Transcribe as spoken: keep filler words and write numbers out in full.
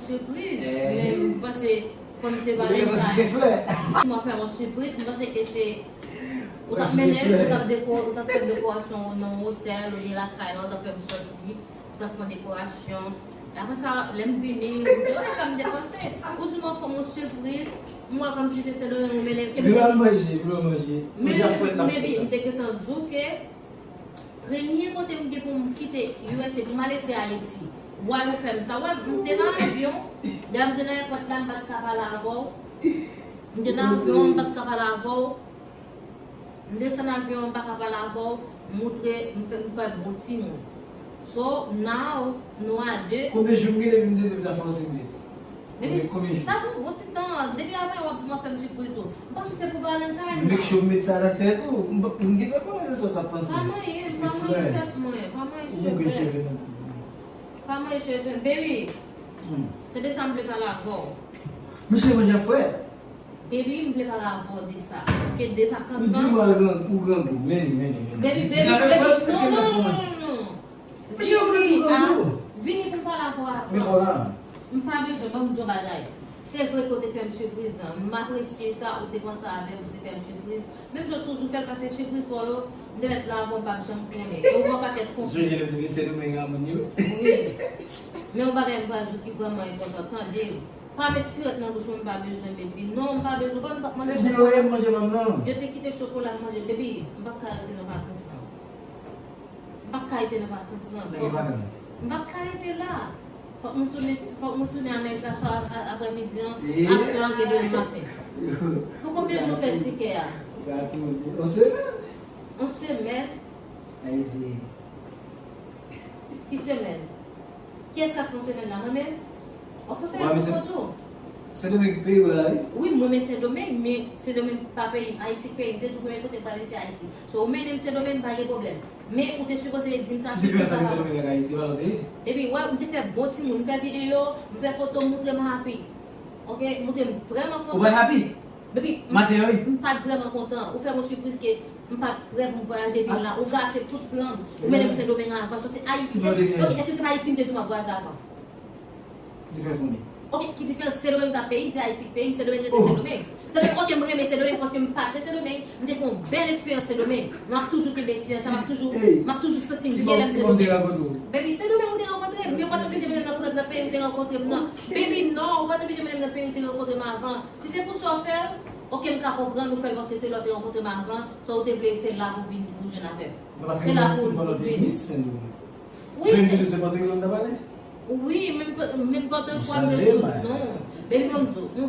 Sipriz, men m panse kòm se Valentine, si mwen fè yon sipriz, m panse ke se ou t ap mennen, ou t ap deko, ou t ap fè dekorasyon nan yon otèl oubyen lakay la, ou t ap fè m sòti, ou t ap fè yon dekorasyon. E apre sa, lè m vini, m di, wè sa m te panse. Ou di mwen fè m yon sipriz, m wè kòmsi se Sendomeng ou mennen m. Vin al manje, vin al manje. Manje a frèt la. Maybe m te gentan di w ke premye kote m gen pou m kite U S A pou m ale se Ayiti. Why ou fè m sa? Wè, m te nan avyon, dayè m te nan èpòt la, m pa t ka pale avè w. M te nan avyon, m pa t ka pale avè w. M desann avyon an, m pa ka pale avè w. M moutre, m fè, m fè bon timoun. So, now, nou a de. Konbyen jou m gen depi m te di m ta fè yon sipriz? Depi sa pou bon ti tan, depi avè w ap di m ap fè m sipriz tou. M panse se pou Valentine nan. Make sure m met sa nan tèt ou. M, m gentan konnen se sa w t ap panse. Pa manyen, pa manyen tèt mwen, pa manyen cheve. Ou gen cheve nan tèt mwen. Pa manyen cheve, baby. Se de sa m vle pale avè w. Mesye, manje a frèt. Baby, m vle pale avè w de sa. Ke de vakans lan. Ou di m al gran, ou grangou. Men li, men li, men li. Baby, baby, baby. Non, non, non, non, non. Vini pou m pale avè w. Men vwala. M pa bezwen, ban m di w bagay. Se vre ke w te fè m sipriz lan. M apresye sa, ou te panse avè m, ou te fè m sipriz. Menm jan w toujou fè l, paske sipriz pa w yo, m te mèt la avan, w p ap janm konnen. E ou wè yon pakèt konplis. Jodi lè m te vin Sendomeng a moun yo. Wi. Men yon bagay m pral di w ki vrèman enpòtan, tande. Pa met sirèt nan bouch mwen, m pa bezwen, baby. Non, m pa bezwen, ban m t ap manje chokola. Yo te kite chokola m manje, baby. M p ap ka rete nan vakans lan. M p ap ka rete nan vakans lan. Fòk m p ap ka rete la. Fòk nou tounen, fòk nou tounen Amerik aswè a, a, aprèmidi an, aswè an gen demen maten. Pou konbyen jou w fè tikè a? Yon semèn. Yon semèn? Ayiti. Ki semèn? Kiyès k ap fè yon semèn la? Mwen menm? W ap fè yon semèn pou kont ou? Sendomeng peyi w la, wi. Wi, mwen renmen Sendomeng, men Sendomeng pa peyi m. Ayiti k peyi m. M te di w premye kote m prale se Ayiti. So, ou mennen m Sendomeng, pa gen pwoblèm. Men ou te sipoze di m sa. Ki diferans ant Sendomeng ak Ayiti? Se pa yon peyi? Epi, wè, m te fè bon timoun, m fè videyo, m fè foto, m moutre m happy. Oke, m moutre m vrèman kontan. Ou pa t happy? Baby, maten an, wi. M pa t vrèman kontan. Ou fè m yon sipriz ke m pa t prè pou m vwayaje vin la. Ou gache tout plan m. Ou mennen m Sendomeng avan. So, se Ayiti. Oke, èske se pa Ayiti m te di w m ap vwayaje avan? Ki diferans ou gen? Oke, ki diferans? Sendomeng pa peyi m, se Ayiti k peyi m, Sendomeng rete Sendomeng. Sendomeng, oke, m renmen Sendomeng paske m pase Sendomeng, m te fè yon bèl eksperyans Sendomeng. M ap toujou kenbe eksperyans sa, m ap toujou, m ap toujou santi m byen lè m Sendomeng. Baby, Sendomeng ou te rankontre m, men ou pa t oblije mennen m nan, nan peyi ou te rankontre m nan. Baby, non, ou pa t oblije mennen m nan peyi ou te rankontre m avan. Si se pou sa w fè l, oke, m ka konprann ou fè l paske se la w te rankontre m avan, sa w te vle se la pou w vin pou w jwenn avè m. Se la pou w vin. Wi, men, wi, men, men pandan w kwè m rezoud, non. Baby, ban m di w,